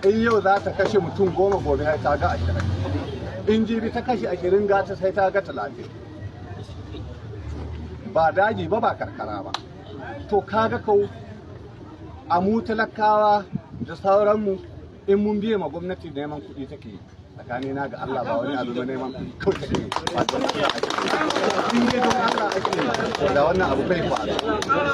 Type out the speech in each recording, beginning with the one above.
In yau za ta kashe mutum 10, gobe sai ta ga 20. In jibi ta kashe 20, gata sai ta ga 30. Ba daji ba, ba karkara ba. To kaga kau a mu talakawa da sauranmu, in mun biye ma gwamnati, neman kuɗi take yi. Tsakanina ga Allah, ba wani abu ba, neman kuɗi kawai take yi. Ba don Allah ake yi. In dai don Allah ake yi, da wannan abu bai faru.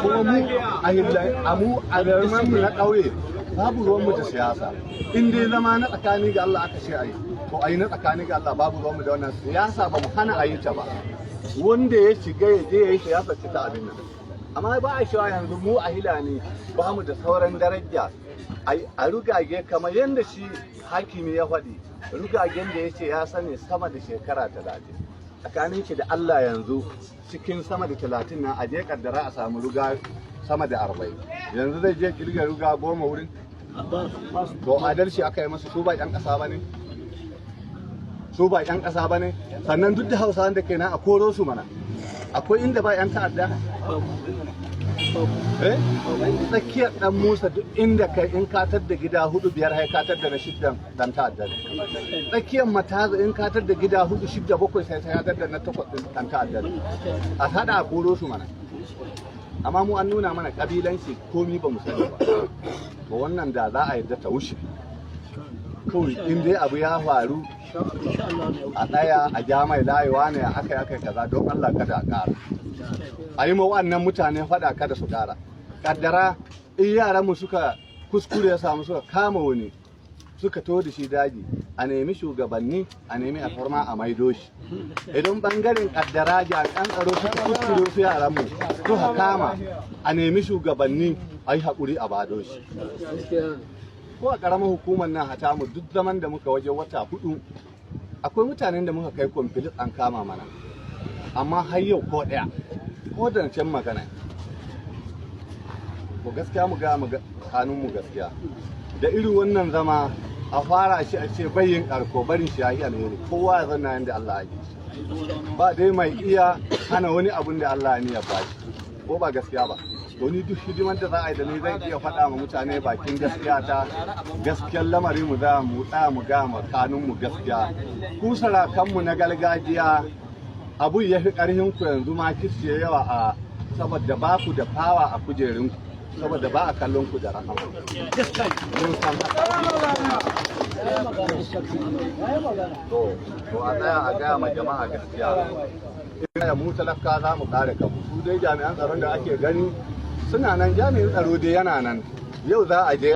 Kuma mu a hilla a mu a zaman mu na ƙauye, babu ruwanmu da siyasa. In dai zama na tsakani ga Allah aka ce ayi, to ayi na tsakani ga Allah. Babu ruwanmu da wannan siyasa. Ba mu hana a yi ta ba. Wanda ya shiga ya je ya yi siyasa ci ta abin nan. Amma ba a cewa yanzu mu a Hilani ba mu da sauran daraja a rugage, kamar yadda shi hakimi ya faɗi, rugagen da ya ce ya sani sama da shekara 30. Tsakanin shi da Allah, yanzu cikin sama da 30 nan, a je kaddara a samu ruga sama da 40, yanzu zai je kirga ruga 10 wurin? To adalci aka yi masu? Su ba 'yan ƙasa ba ne? Su ba 'yan ƙasa ba ne? Sannan duk da Hausawan da ke nan, a koro su mana. Akwai inda ba 'yan ta'adda? Eh, tsakiyar Dan Musa, duk inda kai in katar da gida hudu, biyar, hai katar da na shiddan dan ta'adda ne. Tsakiyar Mataza, in katar da gida hudu, shidda, bakwai, sai sai katar da na takwas din dan ta'adda ne. A hada a koro su mana. Amma mu an nuna mana kabilanci, komi ba mu sani ba. To wannan da za a yarda ta wuce kawai, in dai abu ya faru, a tsaya a ja mai layewa ne aka yi aka yi kaza. Don Allah kada a ƙara, a yi ma wannan mutane faɗa kada su ƙara. Kaddara in yaran mu suka kuskure ya samu suka kama wani, suka to da shi daji, a nemi shugabanni, a nemi alfarma a maido shi. Idan bangaren kaddara jami'an tsaro suka kuskure su yaran mu suka kama, a nemi shugabanni, a yi haƙuri a bado shi. Ko a ƙaramar hukumar nan hata mu, duk zaman da muka waje wata 4, akwai mutanen da muka kai complaint an kama mana, amma har yau ko ɗaya ko da can magana. Ko gaskiya mu ga kanun mu gaskiya, da irin wannan zama a fara shi a ce bayin karko, barin shi yayi alheri. Kowa ya zanna yanda Allah ya yi. Ba dai mai iya hana wani abun da Allah ya ba shi, ko ba gaskiya ba? To ni duk hidimar da za a yi da ni, zan iya faɗa ma mutane bakin gaskiya ta. Gaskiyar lamari, mu za mu tsaya mu ga ma kanun mu gaskiya. Ku sarakanmu na gargajiya, abu ya fi ƙarfin ku yanzu ma, kishiye yawa a saboda ba ku da fawa a kujerun ku, saboda ba a kallon ku da rahama. Mun san haka. To a tsaya a gaya ma jama'a gaskiya. Ina mu talaka za mu kare kanmu. Su dai jami'an tsaron da ake gani suna nan, jami'in tsaro dai yana nan. Yau za a je